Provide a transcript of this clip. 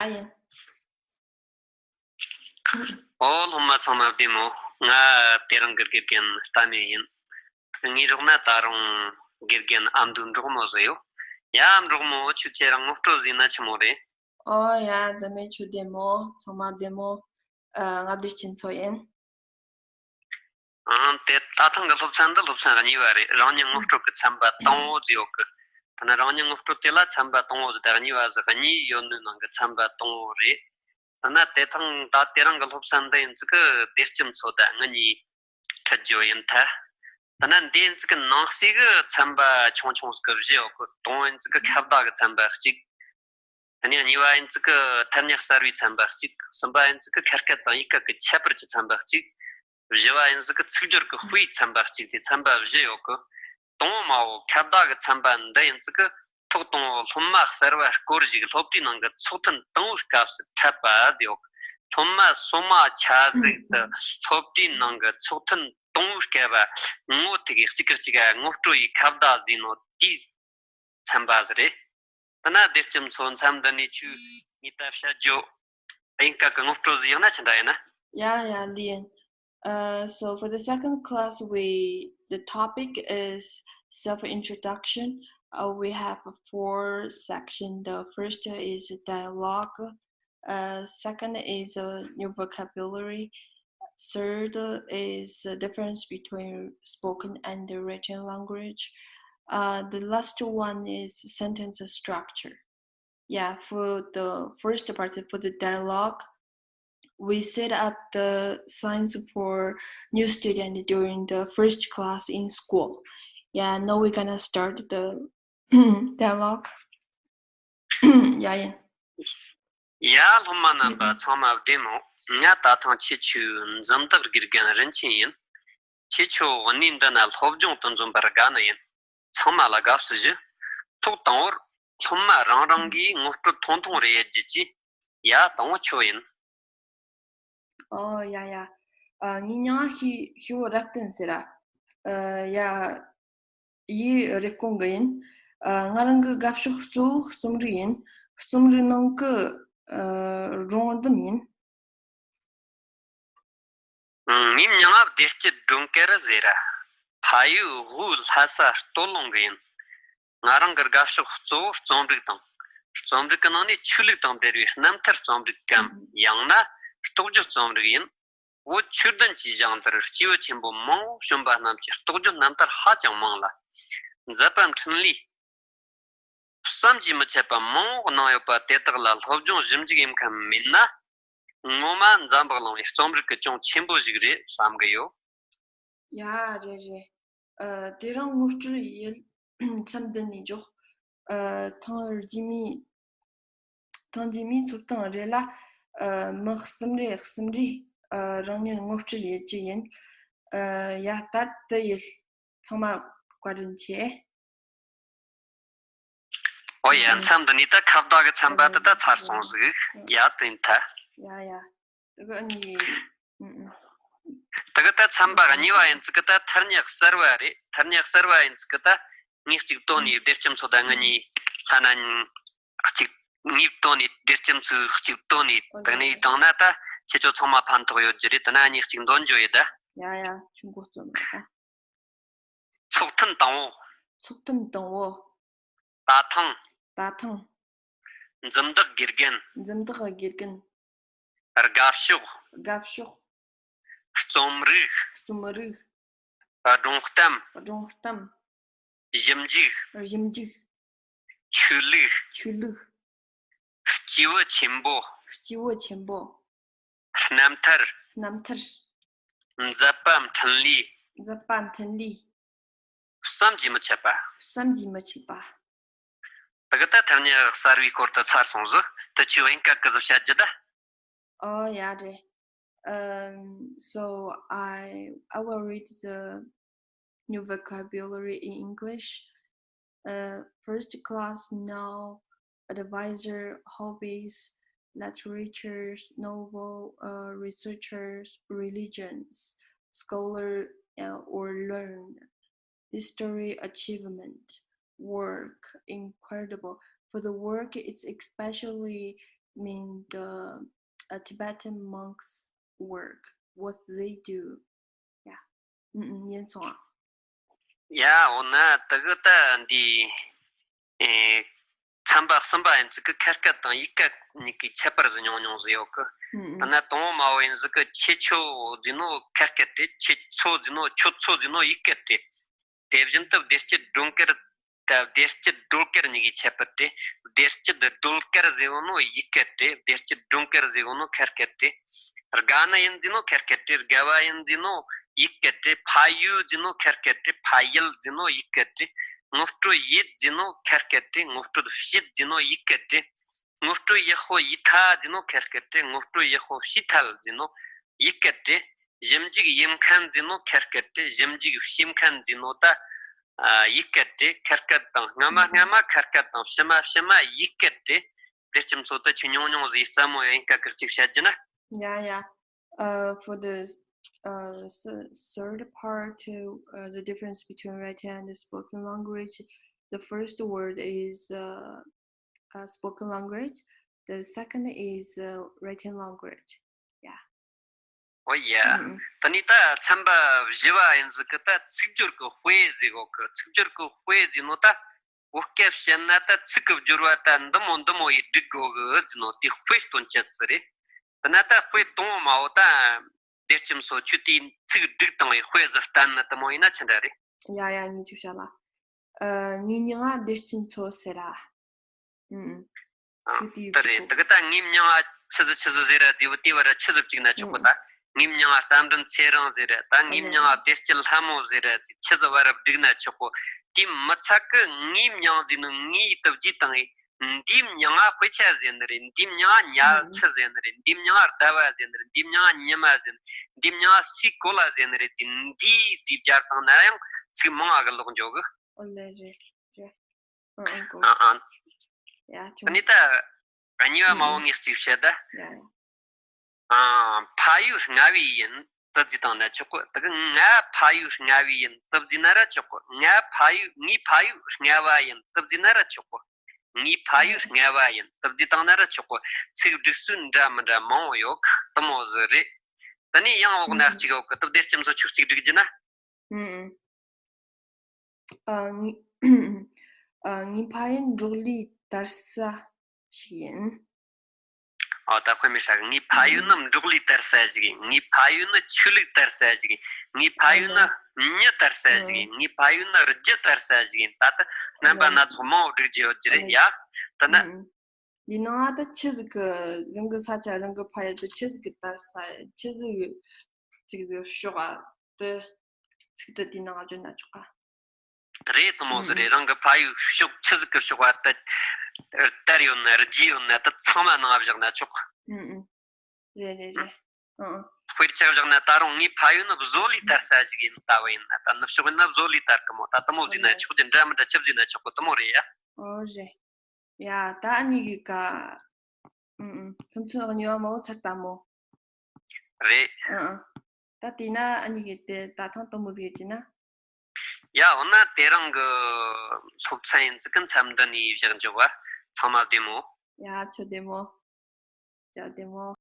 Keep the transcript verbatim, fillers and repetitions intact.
ཨ་ཡིན། ཨོ། སློབ་མ་ཚང་མ་བདེ་མོ། ང་དེ་རིང་གི་དགེ་རྒན་རྟ་མེ་ཡིན། ངའི་རོགས་ན་ད་རུང་དགེ་རྒན་ཨ་མདོའི་འབྲོག་མོ་ཟིག་ཡོད། ཡ། འབྲོག་མོ། ཁྱོད་ཁྱེད་རང་ངོ་སྤྲོད་ཟིག་ན་ཆི་མོ་རེད། ཨོ་ཡ། རྟ་མེ་ཁྱོད་བདེ་མོ། ཚང་མ་བདེ་མོ། ཨ། ང་བདེ་སྐྱིད་མཚོ་ཡིན། ཨང་། དེ་ད་ཐེངས་ཀྱི་སློབ་ཚན་འདི་སློབ་ཚན་གཉིས་པ་རེད། རང་ཉིད་ངོ་སྤྲོད་ཀྱི་ཚན་པ་དང་པོ་ཟིག་ཡོད་གི། ད་ནི་རང་ཉིད་ངོ་སྤྲོད་དེ་ལ་ཚན་པ་དང་པོ་ཟིག་དང་གཉིས་པ་ཟིག་གཉིས་ཡོད་ནི་ནང་གི་ཚན་པ་དང་པོ་རེད། ད་ནི་དེ་ཐེངས་ད་དེ་རིང་གི་སློབ་ཚན་འདི་ཡིན་ཙི་གི་བདེ་སྐྱིད་མཚོ་དང་ངེད་གཉིས་ཁྲིད་རྒྱུ་ཡིན་ཐལ། ད་ནི་འདི་ཡིན་ཙི་གི་ནང་གསེས་གི་ཚན་པ་ཆུང་ཆུང་ཟིག་གི་བཞི་ཡོད་གི། དང་པོ་ཡིན་ཙི་གི་ཁ་བརྡ་གི་ཚན་པ་གཅིག། ཨ་ནི་གཉིས་པ་ཡིན་ཙི་གི་ཐ་སྙད་གསར་བའི་ཚན་པ་གཅིག། གསུམ་པ་ཡིན་ཙི་གི་ཁ་སྐད་དང་ཡིག་སྐད་ཀྱི་ཁྱད་པར་གྱི་ཚན་པ་གཅིག། བཞི་པ་ཡིན་ཙི་གི་ཚིག་སྦྱོར་གྱི་དཔེའི་ཚན་པ་གཅིག་སྟེ་ཚན་པ་བཞི་ཡོད་གི། དང་པོ་མའོ་ཁ་བརྡ་གི་ཚན་པ་འདི་ཡིན་ཙི་གི་ཐོག་དང་པོ་སློབ་མ་གསར་བ་སྐོར་ཞིག་སློབ་གྲྭའི་ནང་གི་ཚོགས་ཐུན་དང་པོའི་སྐབས་སུ་འཕྲད་པ་ཟེར་ཡོད་གི། སློབ་མ་སོ་མ་ཆ་ཟིག་ཏུ་སློབ་གྲྭའི་ནང་གི་ཚོགས་ཐུན་དང་པོའི་སྐབས་ངོ་ཐུག་གི་གཅིག་གིས་གཅིག་ག་ངོ་སྤྲོད་ཡི་ཁ་བརྡ་ཟེར་ནོ་དེའི་ཚན་པ་ཟིག་རེད། ད་ནི་བདེ་སྐྱིད་མཚོ། མཚམས་འདི་ནས་ཁྱོས་ངས་ད་བཤད་རྒྱུ་དབྱིན་སྐད་ཀྱི་ངོ་སྤྲོད་ཟིག་ཡང་ན་ཅི་འདྲ་ཡིན་ན། Yeah, yeah, Lian. Uh, so for the second class, we the topic is self-introduction. Uh, we have four sections. The first is dialogue. Uh, second is a new vocabulary. Third is the difference between spoken and the written language. Uh, the last one is sentence structure. Yeah, for the first part, for the dialogue, we set up the signs for new student during the first class in school. Yeah, now we're gonna start the dialogue. Yeah, yeah. ཡ། སློབ་མ་རྣམ་པ་ཚང་མ་བདེ་མོ། ང་ད་ཐེངས་ཁྱེད་ཆོའི་འཛུམ་བདག་དགེ་རྒན་རིན་ཆེན་ཡིན། ཁྱེད་ཆོ་གནས་འདི་ན་སློབ་སྦྱོང་དུ་འཛོམས་པར་དགའ་ནི་ཡིན། ཚང་མ་ལ་དགའ་བསུ་ཞུ། ཐོག་དང་པོར་སློབ་མ་རང་རང་གིས་ངོ་སྤྲོད་ཐུང་ཐུང་རེ་ཡེད་རྒྱུ་གྱིས། ཡ། དང་པོ་ཁྱོད་ཡིན། ཨོ་ཡ་ཡ། ཨ། ངའི་མྱིང་ང་ཤི་ཤི་བོ་རབ་བརྟན་ཟེར་ར། ཨ། ཡ། ཡུལ་རེབ་གོང་གི་ཡིན། ཨ། ང་རང་གི་དགའ་ཕྱོགས་གཙོ་བོ་རྩོམ་རིག་ཡིན། རྩོམ་རིག་ནང་གི། ཨ། སྒྲུང་རྡུང་ཡིན། ངའི་མྱིང་ང་བདེ་སྐྱིད་སྒྲོལ་དཀར་ཟེར་ར། ཕ་ཡུལ་དབུས་ལྷ་ས་སྟོད་ལུང་གི་ཡིན། ང་རང་གི་དགའ་ཕྱོགས་གཙོ་བོ་རྩོམ་རིག་དང་། རྩོམ་རིག་གི་ནང་ནས་ཆོས་ལུགས་དང་འབྲེལ་བའི་རྣམ་ཐར་རྩོམ་རིག་གམ་ཡང་ན་རྟོགས་བརྗོད་རྩོམ་རིག་ཡིན། བོད་ཆོས་ལྡན་གྱི་ཞིང་དུར་སྐྱེས་བུ་ཆེན་པོ་མང་བོ་བྱོན་པ་རྣམས་ཀྱི་རྟོགས་བརྗོད་རྣམ་ཐར་ཧ་ཅང་མང་ལ། མཛད་པ་འཕྲིན་ལས་བསམ་གྱིས་མི་ཁྱབ་པ་མང་བོ་གནང་ཡོད་པ་དེ་དག་ལ་སློབ་སྦྱོང་ཞིབ་འཇུག་ཡེད་མཁན་མེད་ན། ངོ་མ་འཛམ་བུ་གླིང་བའི་རྩོམ་རིག་གི་ཅུང་ཆེན་པོ་ཞིག་རེད་བསམ་གི་ཡོད། ཡ། རེད་རེད། ཨ། དེ་རིང་ངོ་སྤྲོད་ཡེད། མཚམས་འདི་ནས་འཇོག། ཨ། ཐེངས་རྗེས་མའི། ཐེངས་རྗེས་མའི་འཚོགས་ཐེངས་རེ་ལ། ཨ། མི་གསུམ་རེ་གསུམ་རེ། ཨ། རང་ཉིད་ངོ་སྤྲོད་ཡེད་རྒྱུ་ཡིན། ཨ། ཡ། ད་དེ་ཡིན། ཚང་མ་བཀའ་དྲིན་ཆེ། ཨོ་ཡ། མཚམས་འདི་ནས་ད་ཁ་བརྡ་གི་ཚན་པ་དེ་ད་ཚར་སོང་ཟིག། ཡ། དེ་ཡིན་ཐལ། ཡ་ཡ། དེ་གི་ཨ་ནི། ཨུ་ཨུ། དེ་གི་ད་ཚན་པ་གཉིས་པ་ཡིན་ཙི་གི་ད་ཐ་སྙད་གསར་བ་རེད། ཐ་སྙད་གསར་བ་ཡིན་ཙི་གི་ད་ངས་གཅིག་བཏོན་ནས། བདེ་སྐྱིད་མཚོ་དང་ངེད་གཉིས་ལྷན་ན་གཅིག། ངས་བཏོན་ནས་བདེ་སྐྱིད་མཚོས་གཅིག་བཏོན་ནས། དེ་ནས་བཏང་ན་ད་ཁྱེད་ཚོ་ཚང་མ་ཕན་ཐོགས་ཡོད་རྒྱུ་རེད། དེ་ན་ངས་གཅིག་འདོན་རྒྱུ་ཡིན་ད། ཡ་ཡ། ཁྱོད་འགོ་རྩོམ་ར་ད། ཚོགས་ཐུན་དང་པོ། ཚོགས་ཐུན་དང་པོ། ད་ཐེངས། ད་ཐེངས། འཛུམ་བདག་དགེ་རྒན། འཛུམ་བདག་དགེ་རྒན། དགའ་ཕྱོགས། དགའ་ཕྱོགས། རྩོམ་རིག། རྩོམ་རིག། སྒྲུང་གཏམ། སྒྲུང་གཏམ། ཞིབ་འཇུག། ཞིབ་འཇུག། ཆོས་ལུགས། ཆོས་ལུགས། སྐྱེས་བུ་ཆེན་པོ། སྐྱེས་བུ་ཆེན་པོ། རྣམ་ཐར། རྣམ་ཐར། མཛད་པ་འཕྲིན་ལས། མཛད་པ་འཕྲིན་ལས། བསམ་གྱིས་མི་ཁྱབ་པ། བསམ་གྱིས་མི་ཁྱབ་པ། དེ་གི་ད་ཐ་སྙད་གསར་བའི་སྐོར་དུ་ཚར་སོང་ཟིག། དེ་ཆོས་དབྱིན་སྐད་གི་ཟིག་བཤད་རྒྱུ་ད། ཨོ་ཡ་རེད། Um, so I I will read the new vocabulary in English. Uh, first class, now, advisor, hobbies, literature, novel, uh, researchers, religions, scholar, uh, or learn, history, achievement, work, incredible. For the work, it's especially mean the uh, Tibetan monks work, what they do. Yeah. ཨུམ་ཨུམ། ཡིན་སོང་ཨ། ཡ། འོ་ན་དེ་གི་ད་འདི་ཨེ་ཚན་པ་གསུམ་པ་ཡིན་ཟིག་གི་ཁ་སྐད་དང་ཡིག་སྐད་གཉིས་ཀའི་ཁྱད་པར་ཟིག་ཉུང་ཉུང་ཟིག་ཡོད་གི། ཨུམ་ད་ཨུམ། ན་དང་པོ་མ་བོ་ཡིན་ཟིག་གི་ཁྱེད་ཆོ་ཟེར་ནོ་ཁ་སྐད་དེ། ཁྱེད་ཚོ་ཟེར་ནོ། ཁྱོད་ཚོ་ཟེར་ནོ་ཡིག་སྐད་དེ། དེ་བཞིན་དུ་བདེ་སྐྱིད་སྒྲོལ་དཀར། ད་བདེ་སྐྱིད་སྒྲོལ་དཀར་གཉིས་ཀའི་ཁྱད་པར་དེ། བདེ་སྐྱིད་སྒྲོལ་དཀར་ཟེར་བོ་ནོ་ཡིག་སྐད་དེ། བདེ་སྐྱིད་སྒྲོལ་དཀར་ཟེར་བོ་ནོ་ཁ་སྐད་དེ། དགའ་ནི་ཡིན་ཟེར་ནོ་ཁ་སྐད་དེ། དགའ་བ་ཡིན་ཟེར་ནོ་ཡིག་སྐད་དེ། ཕ་ཡུལ་ཟེར་ནོ་ཁ་སྐད་དེ། ཕ་ཡུལ་ཟེར་ནོ་ཡིག་སྐད་དེ། ངོ་སྤྲོད་ཡེད་ཟེར་ནོ་ཁ་སྐད་དེ། ངོ་སྤྲོད་བྱེད་ཟེར་ནོ་ཡིག་སྐད་དེ། ངོ་སྤྲོད་ཡག་པོ་ཡེད་ཐལ་ཟེར་ནོ་ཁ་སྐད་དེ། ངོ་སྤྲོད་ཡག་པོ་བྱས་ཐལ་ཟེར་ནོ་ཡིག་སྐད་དེ། ཞིབ་འཇུག་ཡེད་མཁན་ཟེར་ནོ་ཁ་སྐད་དེ། ཞིབ་འཇུག་བྱེད་མཁན་ཟེར་ནོ་ད་ཨ་ཡིག་སྐད་དེ། ཁ་སྐད་དང་སྔ་མ་སྔ་མ་ཁ་སྐད་དང་ཕྱི་མ་ཕྱི་མ་ཡིག་སྐད་དེ། བདེ་སྐྱིད་མཚོ། ད་ཁྱོས་ཉུང་ཉུང་ཟིག་སླ་མོ་ཡིན་ཁ་སྐད་ཅིག་བཤད་རྒྱུ་ན། Yeah, yeah. Uh, for the uh, s- third part, uh, uh, the difference between written and spoken language, the first word is uh, uh, spoken language. The second is uh, written language. Yeah. ཨོ་ཡ། ཨུམ་ཨུམ། ད་ནི་ད་ཚན་པ་བཞི་བ་ཡིན་ཟིག་གི་ད་ཚིག་སྦྱོར་གི་དཔེ་ཟེར་གོ་གི། ཚིག་སྦྱོར་གི་དཔེ་ཟེར་ནོ་ད་བོད་སྐད་བཤད་ན་ད་ཚིག་གི་སྦྱོར་བ་ད་འདི་མོ་འདི་མོ་ཡེ་སྒྲིག་དགོས་གི་ཟེར་ནོ་དེ་དཔེ་སྟོན་ཅེས་ཟིག་རེད། དེ་ན་ད་དཔེ་དང་པོ་མ་བོ་ད་བདེ་སྐྱིད་མཚོ། ཁྱོས་དེ་ཚིག་སྒྲིག་དང་བའི་དཔེ་ཟིག་བསྟན་ན་དེ་མོ་ཡིན་ན་ཆི་འདྲ་རེད། ཡ་ཡ། ངས་ཅིག་བཤད་ལ། ཨ། ངའི་མྱིང་ང་བདེ་སྐྱིད་མཚོ་ཟེར་ར། ཨུམ། ཨ། ཚིག་དེའི་དེ་རེད། གཅིག་པོ། དེ་གི་ད་ངའི་མྱིང་ང་ཆི་ཟིག་ཆི་ཟིག་ཟེར་ར་ཟེར་བོ་དེ་བར་ར་ཆི་ཟིག་བཅུག་ན་ཆོག་གོ། ཨུམ། ད་ངའི་མྱིང་ང་རྟ་མགྲིན་ཚེ་རིང་ཟེར་ར། ད་ངའི་མྱིང་ང་བདེ་སྐྱིད་ལྷ་མོ་ཟེར་ར་ཟེར། ཆི་ཟིག་བར་ར་བསྒྲིགས་ན་ཆོག་གོ། དེ་མི་ཚད་གི་ངའི་མྱིང་ཟེར་ནོ་ངའི་དེབ་ཀྱི་སྟེང་ངི་འདིའི་མྱིང་ང་དཔེ་ཆ་ཟེར་ནི་རེད། འདིའི་མྱིང་ང་ཉལ་ཆི་ཟེར་ནི་རེད། འདིའི་མྱིང་ང་ཟླ་བ་ཟེར་ནི་རེད། འདིའི་མྱིང་ང་ཉི་མ་ཟེར་ནི། འདིའི་མྱིང་ང་སའི་གོ་ལ་ཟེར་ནི་རེད་ཟེར། འདི་ཟེར་སྦྱར་བཏང་ན་ཡང་ཚིག་མང་ང་གི་ལོག་འགྱོ་གི། ཨོ་ལེ། རེད་རེད། ཨང་ཨང་གོ། ཨང་ཨང་། ཡ་ཁྱོད། ཨ་ནི་ད་གཉིས་པ་མ་བོ་ངས་གཅིག་བཤད་ད། ཡ་ཡ། ཨང་། ཕ་ཡུལ་རྔ་བའི་ཡིན་དེ་བརྫིས་བཏང་ན་ཆོག་གོ། དེ་གི་ང་ཕ་ཡུལ་རྔ་བའི་ཡིན་དེ་བརྫིས་ན་ར་ཆོག་གོ། ང་ཕ་ཡུལ། ངའི་ཕ་ཡུལ་རྔ་བ་ཡིན་དེ་བརྫིས་ན་ར་ཆོག་གོ། ངའི་ཕ་ཡུལ་རྔ་བ་ཡིན་དེ་བརྫིས་བཏང་ན་ར་ཆོག་གོ། ཚིག་སྒྲིག་སྲོལ་འདྲ་མི་འདྲ་མང་བོ་ཡོད་གི། དེ་མོ་ཟིག་རེད། དེ་ནས་ཡང་འོག་ན་གཅིག་ཡོད་གི། དེ་བདེ་སྐྱིད་མཚོ་ཁྱོས་གཅིག་སྒྲིག་རྒྱུ་ན། ཨུམ་ཨུམ། ཨ། ངའི། ཨ། ངའི་ཕ་ཡུལ་འབྲོག་ལས་དར་ས་ཞིག་ཡིན། ཨོ། ད་དཔེ་མི་སྲིད་གི། ངའི་ཕ་ཡུལ་ནི་འབྲོག་ལས་དར་ས་ཞིག་ཡིན། ངའི་ཕ་ཡུལ་ནི་ཆོས་ལུགས་དར་ས་ཞིག་ཡིན། ངའི་ཕ་ཡུལ་ནི་མྱི་དར་ས་ཞིག་ཡིན། ངའི་ཕ་ཡུལ་ནི་རྒྱུ་དར་ས་ཞིག་ཡིན། ད་ལྟ་རྣམ་པ་སྣ་ཚོགས་མང་བོ་བསྒྲིག་རྒྱུ་ཡོད་རྒྱུ་རེད་ཡ། ད་ནི། འདི་ནང་ང་ད་ཆི་ཟིག་གི་རང་གི་ས་ཆ། རང་གི་ཕ་ཡུལ་དུ་ཆི་ཟིག་གི་དར་ས། ཆི་ཟིག་གི་ཅིག་ཟིག་ཤོག་ཨ། དེ་ཚིག་དེ་དེའི་ནང་ང་བཅོས་ན་ཆོག་ག། རེད། དེ་མོ་ཟིག་རེད། རང་གི་ཕ་ཡུལ་ཕྱོགས་ཆི་ཟིག་གི་ཕྱོགས་བ་དེ་དར་ཡོད་ན་རྒྱས་ཡོད་ན་དེ་ཚང་མ་ནང་བཞག་ན་ཆོག། ཨུམ་ཨུམ། རེད་རེད་རེད། ཨང་ཨང་། དཔེར་ཆ་བཞག་ན་ད་རུང་ངའི་ཕ་ཡུལ་ནི་བཟོ་ལས་དར་ས་ཞིག་ཡིན་ལྟ་བུ་ཡིན་ན། ད་ནུབ་ཕྱོགས་ཡིན་ན་བཟོ་ལས་དར་གི་མོ། ད་དེ་མོ་བརྫིས་ན་ཆོག་གི། འདྲ་མི་འདྲ་ཆི་བརྫིས་ན་ཆོག་གི། དེ་མོ་རེད་ཡ། ཨོ་རེད། ཡ། ད་ཨ་ནི་གི་ཀ། ཨུམ་ཨུམ། ཁྱོད་ཚོ་གཉིས་པ་མ་བོ་ཚར་ལྟ་མོ། རེད། ཨང་ཨང་། ད་དེས་ན་ཨ་ནི་གི་དེ་ད་ཐེངས་དེ་མོ་ཟིག་ཡིན་ན། ཡ། འོ་ན་དེ་རིང་གི་སློབ་ཚན་ཡིན་ཟིག་གི་མཚམས་འདི་ནས་བཞག་འཇོག་པ། ཚང་མ་བདེ་མོ། ཡ། ཁྱོད་བདེ་མོ། ཅག་བདེ་མོ།